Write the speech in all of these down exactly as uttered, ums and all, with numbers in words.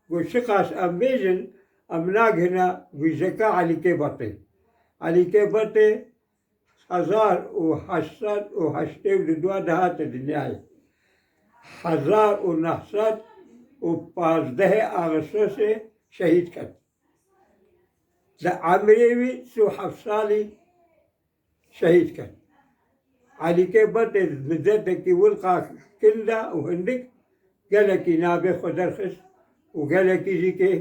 Got, çiqas em bêjin, em nagihine wîzeka Elîkê Batê. Elîkê Batê hezar û heşt sed û heştê û du dihate dinyayê. Hezar û neh sed û pazdehê Ağustosê şehîd ket. Di emrê wî sî û heft salî şehîd ket. Elîkê Batê mizetekî wilqa kin da û hindik gelekî navê xwe derxist û gelekî jî kê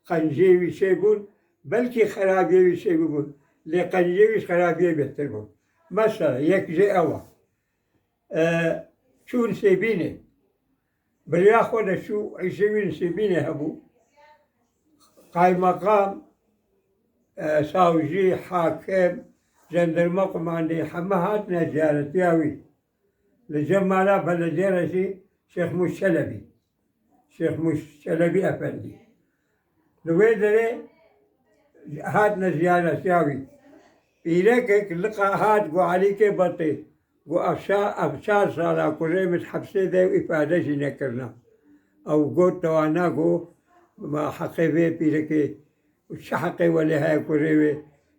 qenciyê wî çêbûn, belkî xerabiyê wî çêbûbûn, lê qenciyê wî ji xerabiyê bêhtir bûn. Mesela yek jê ew e. E, çûn Sêbînê. Bi rêya xwe de çû, îşê wî li Sêbînê hebû. Qaymeqam, e, savcî, hakim, jandarma qumandî heme hatine ziyaretiya wî. Li cem mala belediyê re jî Şêx Mûs Çelebî. Şêx Mûs Çelebî Efendî. Li wê derê hatine ziyaretiya wî. Pîrekek liqa hat got Elîkê Batê. Got, ev şa-, ev çar sala kurê min hepsê de û îfade jî nekirina. Ew got, tewana got, ma heqê vê pîrekê û çi heqê welê heye kurê wê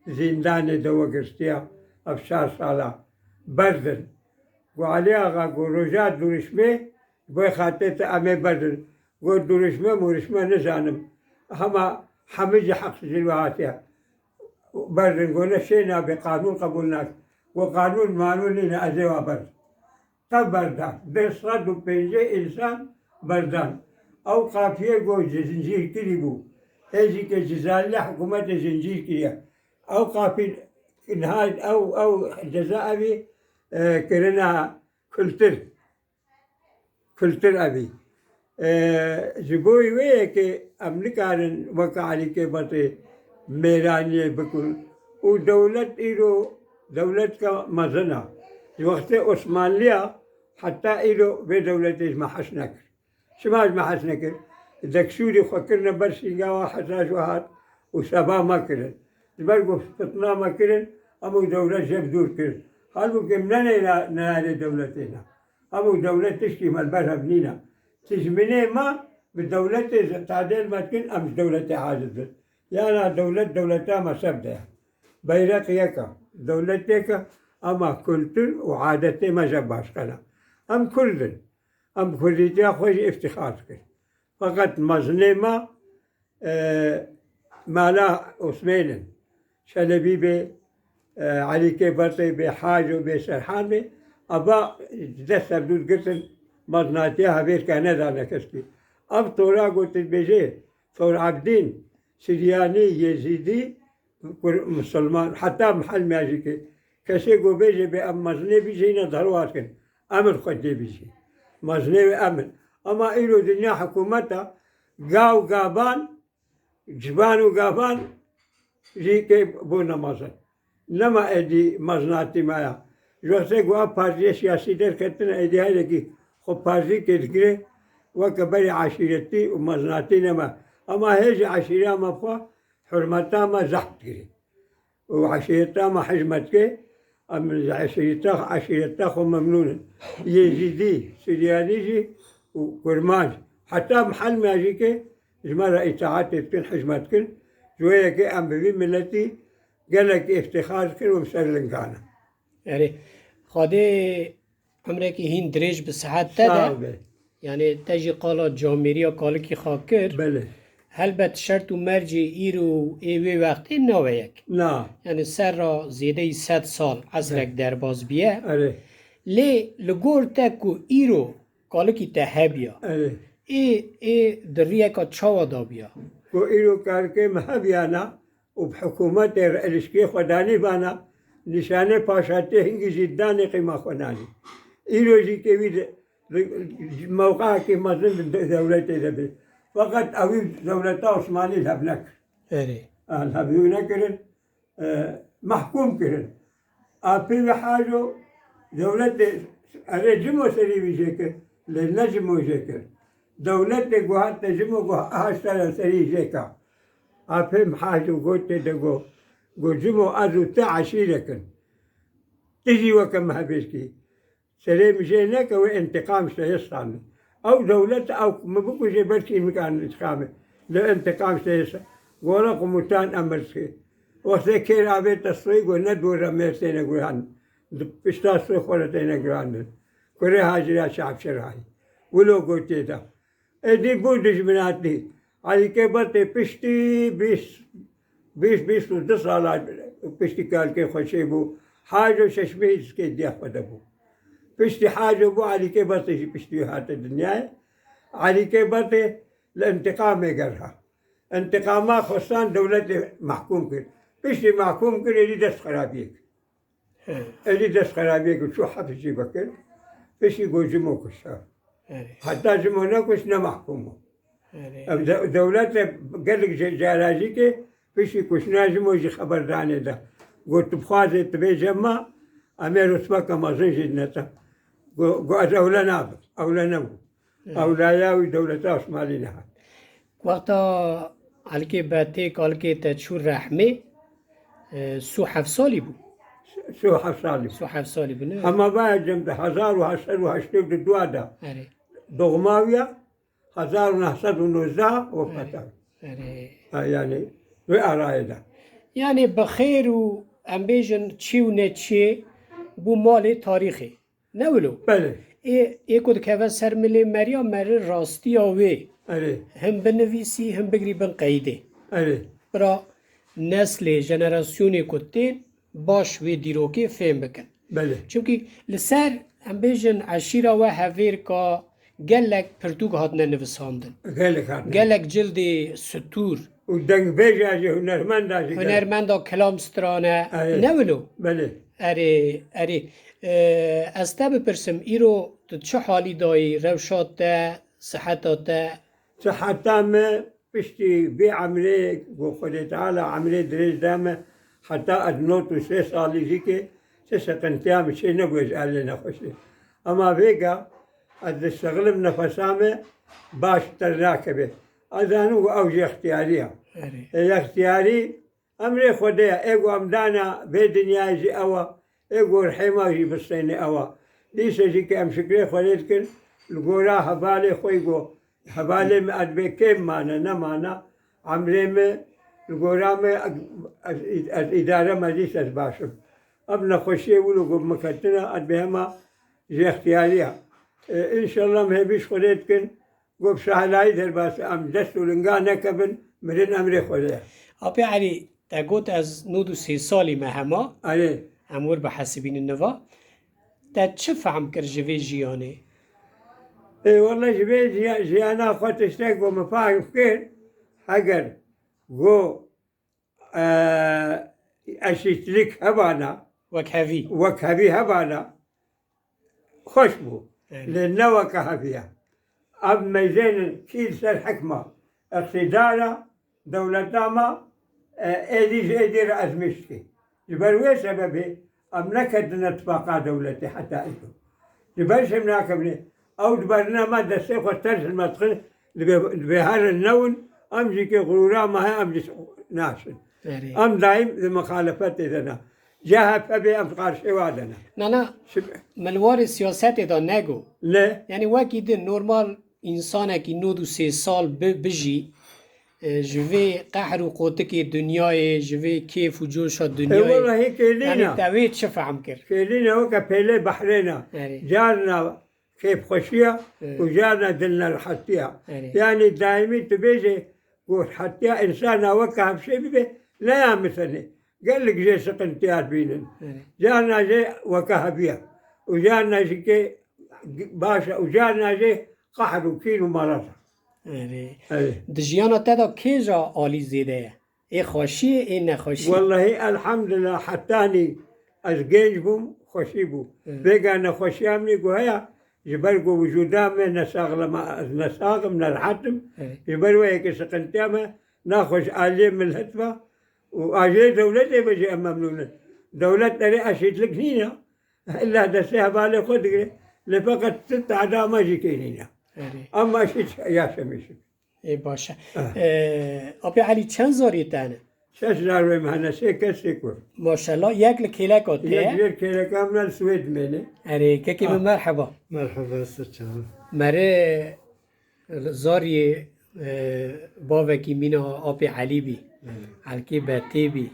zîndanê de we girtiya ev çar sala berdin. Got, Elî Axa, got, roja duruşmê Ji bo xatirê te em ê berdin. Got, duruşme muruşme nizanim. Hema hemî jî heq ji wî hatiye. Berdin, got, ne şê nabe, qanûn qebûl nake. Got, qanûn manûn nîne, ez ê wa berdim. Te berdan. Bê sed û pêncî însan berdan. Ew qafiyê got, ji zincîrkirî bû. Hêzîkê cizalî hikûmetê zincîr kiriye. Ew qafî niha ew, ew ceza evî, e, kirina kultir. Kultur evî. E, ji bo wê yekê em nikarin weke Elîkê Batê mêraniyê bikin. Û dewlet îro dewletka mezin e. Ji wextê Osmanliya heta îro vê dewletê ji me hez nekir. Çima ji me hez nekir? Deksûrî xwe kirine ber sînga we heta ji we hat û seba me kirin. Ji ber ku fitna me kirin, em û dewlet ji hev dûr kirin. Halbûkî em ne neyra-, neyarê dewletê ne. Ev û dewlet tiştî me li ber hev nîne. Tijminê me bi dewletê ze tadêl me dikin, em ji dewletê aciz bin. Yana dewlet, dewleta me sev de ye. Beyreq yek e, dewlet yek e, ama kultur û adetê me ji hev başqe ne. Em kurd in. Em bi kurdîtiya xwe jî îftixar dikin. Feqet mezinê me e, mala Osmên in. Çelebî bê, e, Elîkê Bertê bê, Haco bê, Serhan bê, eva dest hevdû girtin, mezinatiya hevêrka nedane keskî. Ev tora ku tu dibêjê, Thor Ebdîn, Siryanî, Yezîdî, Kur-, Misilman, heta Mihelmiya jî ke kesê ku bêje bê em mezinê bî jî hîne derwa dikin. Em in xwe tê bî jî. Mezinê wê em in. Ema îro dinya hikûmet e, gav gavan, civan û gavan jî kê bûne mezin. Nema êdî mezinatî me ya. Ji wextê ku ev partiyê siyasî derketine, êdî her yekî xwe partî kê digire, weke berê eşîretî û mezinatî nema. Ema hê jî eşîreya me xwe hurmeta me zehf digire. Û eşîreta me hej me dike, em ji eşîreta, eşîreta xwe memnûn in. Yezîdî, Siryanî jî û Kurmanc. Heta Mihelmiya jî ke ji me re îtaetê dikin, hej me dikin. Ji wê yekê em bi vî miletî gelek îftixar dikin û bi ser lingan in. Erê, Xwedê Emrekî hîn dirêj bi sihet te de. Sağ be. Yanî te jî qala camêriya kalikî xwe kir. Belê. Helbet şert û mercê îro û ê wê wextê nawe yek. Na. Yanî serra zêdeyî sed sal esrek Evet. derbas biye. Erê. Lê li gor te ku îro kalikî te hebiya. Erê. Ê, ê di riyeka çawa dabiya? Ku îro kalikê min hebiyana, û bi hikûmetê re ilişkê xwe danî vana, nîşanê paşatiyê hingî jî danê qîma xwe nanî. Îro jî kê wî di, di, mewqeyekî mezin di de-, dewletê de be. Feqet ewî dewleta Osmanî li hev nekir. Erê. A, li hev nekirin, e, mehkûm kirin. Apê wî Haco dewletê, erê cimo serî wî jê kir, lê ne cimo jê kir. Dewletê ku hate cimo ku aha sere serî jê ka. Apê Haco gotê de got, got cimo ez û te eşîrek in. Tu jî weke me hevêrkî. Serê min jê neke wê întiqam ji te hestan. Ew dewlet ew min bikuje belkî min kan întiqamê. Li întiqam sês gora komutan emir dike. Wextê kêr avête soy go ne dora mêr têne guran. Di pişta soy xwe re têne gurandin. Kurê Hacî ya Şahşerayî. Wilo gotiye da. Êdî bû dijminatî. Elîkê Batê piştî bîst, bîst, bîst û du sala piştî kalkê xwe çêbû. Haco şeşmê îskê diya xwe de bû. Piştî Haco bû, Elîkê Batê jî piştî wî hate dinyayê. Elîkê Batê li întiqamê gerha. Întiqama xwestan dewletê mehkûm kir. Piştî mehkûm kir, êdî dest xerabiyê kir. He. Êdî dest xerabiyê kir, çû hepsî vekir. Piştî got ji min kuşta. Erê. Heta ji min nekuşt, ne mehkûm bû. Erê. Ev de-, dewlete gelek ji-, cara jî ke piştî kuştina ji min jî xeber danê de. Got, tu bixwazê tu bêje ma, em ê rutbeke mezin jî dinete. Got, got, ez ewle nabim, ewle nebû. Erê. Ewlaya wî dewleta Osmanlî nehat. Wexta Elkê Betê, kalkê te çû rehmê, e, sî û heft salî bû. Sî û heft salî bû. Sî û heft salî bû, ne? Hema vaya cem de hezar û heşt sed û heştê û du de. Erê. Doğma wî ya, hezar û neh sed û nozdeh wefat. Erê. Erê. Ha, yani, vê arayê de. Yani, bi xêr û em bêjin çi û neçi bû malê tarîxê. Ne wilo? Belê. Ê, ê ku dikeve ser milê meriya meri rastiya wê. Erê. Him binivîsî, him bigirî bin qeydê. Erê. Bira neslê, jenerasyonê ku tên baş wê dîrokê fêm bikin. Belê. Çimkî li ser, em bêjin, eşîra we hevêrka gelek pirtûk hatine nivisandin. Gelek hatine. Gelek cildê stûr. Û dengbêja jî, hunermenda jî gelek. Hunermenda kilam strane. Erê. Ne wilo? Belê. Erê, erê. E, ez te bipirsim, îro tu çi halî dayî, rewşa te, siheta te? Siheta me piştî vê emrê ku Xwedê Teala emrê dirêj da me, heta ez nod û sê salî jî ke, ti siqintiya min çê nebû ez alê nexweşê. Ema vêga ez dişexilim, nefesa me baş dernakeve. Ez zanim ku ew jî extiyarî ya. Erê. Ê extiyarî emrê Xwedê ye. Ê ku em dana vê dinyayê jî ew e. Ê ku rihê me jî bistêne ew e. Dîse jî ke em şikrê Xwedê dikin, li gora hevalê xwe ku hevalê me ez dibê kêm mane, nemane, emrê me li gora me ez, ez, ez îdare me dîse ez baş im. Ev nexweşiyê wilo ku bi min ketine, ez dibê hema ji extiyarî ye. Ê, înşallah em hêvî ji Xwedê dikin, Got, bi şahilayî derbas em dest û linga nekevin, mirin emrê Xwedê ye. Apê Elî, te got ez nod û sê salî me hema. Erê. Em wir bihesibînin niva. Te çi fehm kir ji vê jiyanê? Ê, wele ji vê jiya-, jiyana xwe tiştek ku min fehm kir, heger got, e, eşîtlik hebana, Wekhevî. wekhevî hebana, xweş bû. Evet. Lê ne weke heviya. Ev meyzênin kî li ser hikma, iqtîdara, dewleta me, e, êdî ji êdî re ezmîş dike. Ji ber wê sebebê em neketine tifaqa dewletê heta îro. Ji ber çi em nakevine? Ew di berine me destê xwe ters li me dixin, dibê, dibê herin newin, em jî ke xurûra me heye, em jî naşin. Erê. Em daîm di mixalefetê de ne. C H P bê em qarşê wa de ne. Na, na, Şi- min li warê siyasetê de nego. Ne. Yani wekî din normal însanekî nod û sê sal bi-, bijî, e, ji vê qehr û qotikê dinyayê, ji vê kêf û coşa E, dinyayê. Welahi kêlî Yani ne. te wê çi fehm kir? Kêlî ne weke pêlê behrê ne. Erê. Carna kêfxweşiya Erê. û carna dilnerihetîya. Erê. Yani daîmî tu bêjê ku hetiya însana weke hevşê bibe, ne ya misenê. Gelek jê siqintiya dibînin. Erê. Carna jê weke heviya. Û carna jî ke baş e. Û carna jê qehr û kîn û merez e. Erê. Erê. Di jiyana te de kêja alî zêde ye? Ê xweşiyê, ê nexweşiyê? Wellahî, elhamdulillah, hetanî ez genc bûm, xweşî bû. Hı. Vêga nexweşiya min ê ku heye, ji ber ku wicûda me nesaxlema, ez nesax im, nerehet im. Hı. Ji ber wê yekê siqintiya me naxweş aliyê millet ve û aliyê dewletê ve jî em memnûn in. Dewlet erê eşîtlik nîne. Illa destê hevalê xwe digire. Lê feqet tu tehda me jî kê nîne. Erê. Ama eşît yaşamışık. Ê, baş e. Eh. Ê, Apê Elî, çend zariyê te hene? Şeş zariyê me hene, sê kes, sê kur. Maşallah, yek li kêleka te ye. Yek li kêleka min li Swêd mêne. Erê, kekê min, ah, merheba. Merheba, ser çavan. Merê zariyê E, bavekî mîna apê Elî bî. Elkê Betê bî.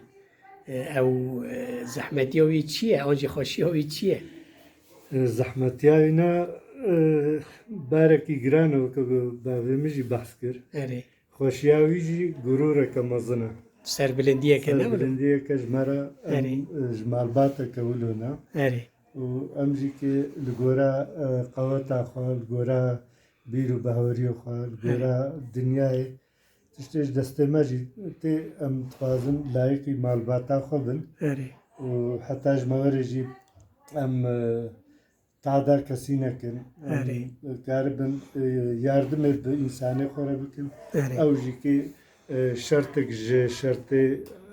E, ew, e, zehmetiya wî çi ye? An jî xweşiya wî çi ye? E, zehmetiya wî ne, e, barekî giran e, weke ku bavê min jî behs kir. Erê. Xweşiya wî jî gurûreke mezin e. Serbilindiyeke ne wilo? Serbilindiyeke ji me re, em, Erê. e, ji malbateke wilo ne. Erê. Û em jî ki li gora, e, qeweta xwe, li gora bîr û baweriyê xwe, li Erê. gora dinyayê, tiştê ji destê me jî tê, em dixwazin layiqî malbata xwe bin. Erê. Û heta ji me werê jî em, e, tada kesî nekin. Em Erê. karibin, e, yardimê bi însanê xwe re bikin. Erê. Ew jî ki, e, şertek ji şertê,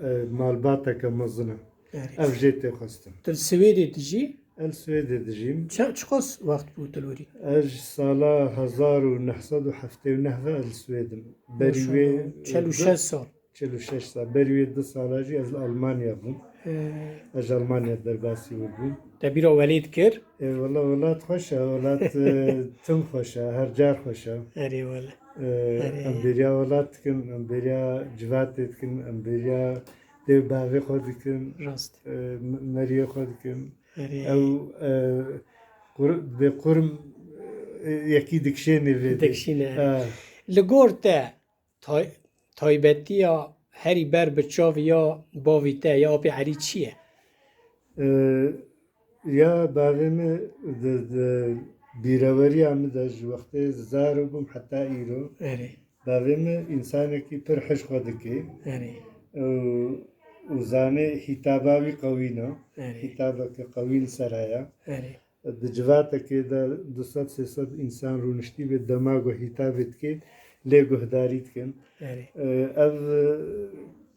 e, malbateke mezin e. Erê. Ev jê tê xwestin. Tu li Swêdê dijî? Ez li Swêdê dijîm. Ça-, çiqas wext bû tu li wirî? Ez ji sala hezar û neh sed û heftê û neh ve ez li Swêd im. Berî wê, Maşallah. Çel û şeş sal. Çel û şeş sal. Berî wê du sala jî ez li Almanya bûm. He. Ez ji Almanya derbasî wir bûm. Te bîra welêt kir? Ê, wela welat xweş e, welat, e, tim xweş e, her car xweş e. Erê wele. E, Erê. em bêriya welat dikin, em bêriya civatê dikin, em bêriya dê û bavê xwe dikin. Rast. E, m-, meriyê xwe dikin. Erê. Ew, e, qur-, bi qurm, e, yekî dikişênê vê dê. Dikişîne. Ha. Li gor te tay-, taybetiya herî ber bi çav ya bavî te ya apê Elî çi ye? E, ya bavê min di, di bîreweriya min de ji wextê zarok bûm heta îro. Erê. Bavê min însanekî pir hij xwe dike. Erê. Û, û zanê hîtaba wî qewîn e. Erê. Hîtabeke qewîn ser heye. Erê. Di civatekê de du sed sê sed însan rûniştî bê, dema ku hîtabê dike, lê guhdarî dikin. Erê. E, ev, e,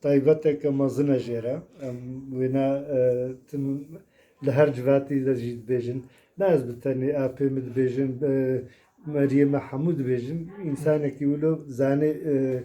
taybeteke mezin e jê re. Em wêna, e, tim li her civatî de jî dibêjin. Ne ez bi tenê apê min dibêjim, e, meriyê me hemû dibêjin. Însanekî wilo zanê, e,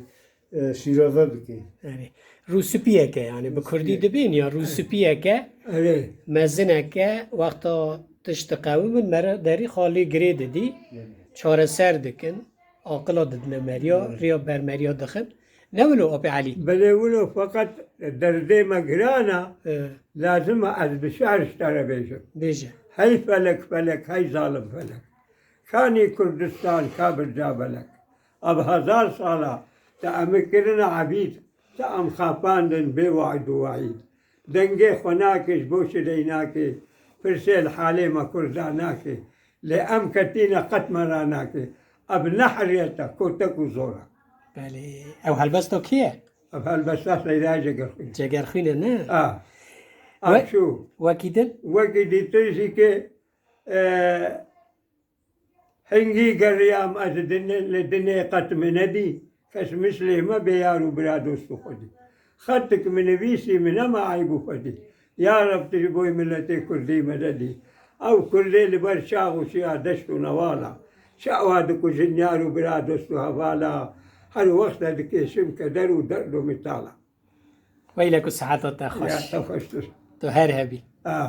e, şîrove bike. Yanî, rûspiyeke, yanî, bi kurdî Rûspiyek. dibên ya rûspiyeke, Erê. mezineke, wexta tişt diqewim in, mere derî xalê girê didî, Yanî. çareser dikin, aqila didine meriya, Yanî. riya bermeriya dixin. Ne wilo, Apê Elî? Belê wilo, feqet derdê me giran e, E. lazim e ez bi şehr ji te re bêjim. Bêje. Hey felek felek, hey zalim felek. Kanî Kurdistan, ka birca belek. Ev hezar sala te em kirine ebîd, te em xapandin bê waîd û weîd. Dengê xwe nake, ji bo şireynakê, pirsê li halê me Kurda nake. Lê em ketîne qet me ranake. Ev ne heriyet e, kotek û zor e. Belê. Ew helbesta kê ye? Ev helbesta Seyda Cegerxwîn e. Cegerxwîn e, ne? A. We-, Akşu. wekî din? Wekî dîtin jî ke, e, Hingî geriyam ez dinê, li dinê qet min nedî, kes mislê me bê yar û bira dost û xwedî. Xetik min nivîsî min nema eyb û xwedî. Ya Reb tu ji bo miletê Kurdî mededî. Ew Kurdê li ber çax û çiya deşt û newala. Çawa dikujin yar û bira dost û hevala. Her wexta dikêşim keder û derd û mitala. Weylek û siheta te xweş. Ya te xweştir. Tu her hebî. A.